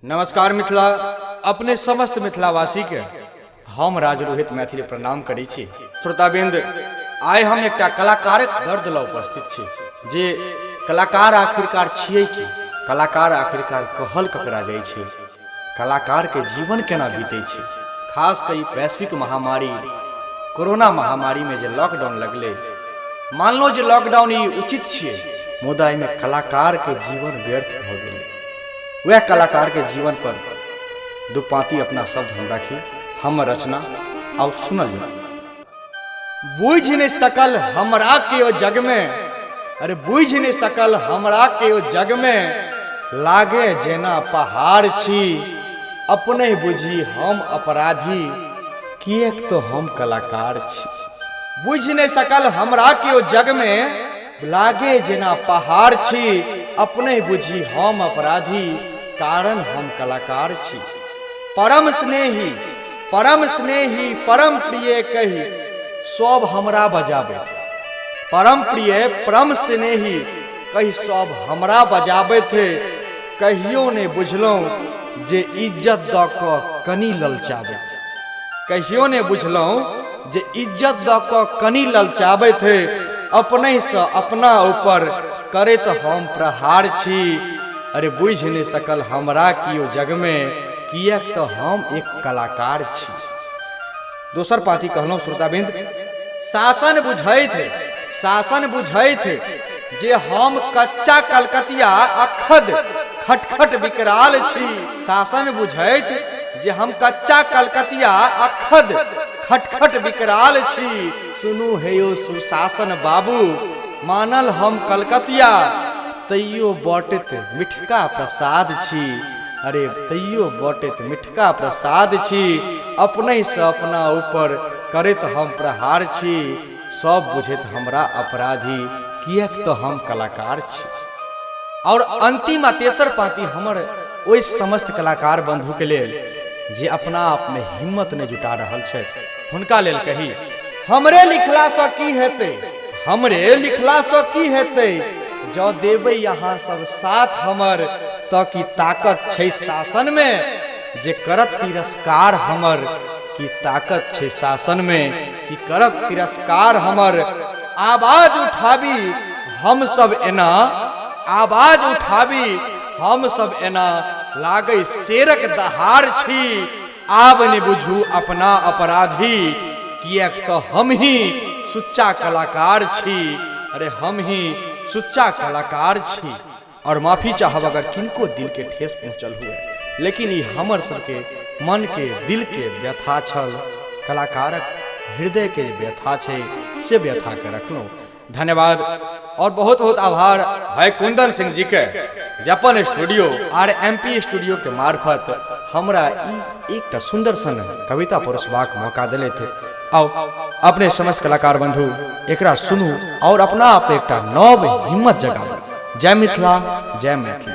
नमस्कार मिथिला। अपने समस्त मिथिलावासी के हम राज रोहित मैथिली प्रणाम करै छी। श्रोताबिंद, आइ हम एकटा कलाकारक दर्द लऽ उपस्थित छी जे कलाकार आखिरकार छियै की, कलाकार आखिरकार कहल ककरा जाइ छै, कलाकार के जीवन केना बीतै छै। खास कऽ ई वैश्विक महामारी कोरोना महामारी में जे लॉकडाउन लगलै, मानलहुँ जे लॉकडाउन ई उचित छियै, मुदा एहिमे कलाकार के जीवन व्यर्थ भऽ गेलै। वएह कलाकार के जीवन पर दू पाँति अपना शब्द हम राखी, हमर रचना आउ सुनल जाउ। बुझि नहि सकल हमरा केओ जग में, अरे बुझि नहि सकल हमरा केओ जग में, लागे जेना पहाड़ छी, अपने बुझी हम अपराधी, किएक तो हम कलाकार छी। बुझि नहि सकल हमरा केओ जग में, लागे जेना पहाड़ छी, अपने बुझी हम अपराधी, कारण हम कलाकार छी। परम स्नेही परम स्नेही परम प्रिय कहि सब हमरा बजाबैत, परम प्रिय परम स्नेही कहि सब हमरा बजाबैत, कहियो नहि बुझलहुँ जे इज्जत दऽ कऽ कनि ललचाबैत, कहियो नहि बुझलहुँ जे इज्जत दऽ कऽ कनि ललचाबैत, अपनहिसँ अपना ऊपर करैत हम प्रहार छी। अरे बुझि नहि सकल हमरा कियो जगमे, किएक तऽ हम एक कलाकार छी। दोसर पाँति कहलहुँ श्रोताबिंद, शासन बुझैत, शासन बुझैत जे हम कच्चा कलकतिया अखद खटखट विकराल छी। शासन बुझैत जे हम कच्चा कलकतिया अखद खटखट विकराल छी। सुनू हे यौ सुशासन बाबू, मानल हम कलकतिया, तैयो बटैत मिठका प्रसाद छी। अरे तैयो बटैत मिठका प्रसाद छी, अपनहिसँ अपना ऊपर करैत हम प्रहार छी। सब बुझैत हमरा अपराधी, किएक तऽ हम कलाकार छी। और अंतिम आ तेसर पाँति हमर ओहि समस्त कलाकार बंधुके लेल जे अपना आपमे हिम्मत नहि जुटा रहल छथि, हुनका लेल कही, हमरे लिखलासँ की हेतै, हमरे लिखलासँ की हेतै, जँ देबै अहाँ सब साथ हमर, तऽ की ताकत छै शासनमे जे करत तिरस्कार हमर, की ताकत छै शासनमे की करत तिरस्कार हमर। आवाज उठाबी हम सब एना, आवाज उठाबी हम सब एना, लागै शेरक दहाड़ छी। आब नहि बुझू अपना अपराधी, किएक तऽ हम ही सुच्चा कलाकार छी। अरे हम ही सुच्चा कलाकार छी। और माफी चाहब अगर किनको दिल के ठेस पहुंचल हुए, लेकिन ई हमर सबके मन के दिल के व्यथा छल, कलाकारक हृदय के व्यथा छै, से व्यथा के रखलहुँ। धन्यवाद और बहुत बहुत आभार भाई कुंदन सिंह जी के जपन स्टूडियो आर एम पी स्टूडियो के मार्फत हमरा ई एकटा सुंदर सन कविता परोसबाक मौका दिलथि। आओ अपने समस्त कलाकार बंधु एकरा सुनू और अपना आप एकटा नव हिम्मत जगाबू। जय मिथिला, जय मैथिली।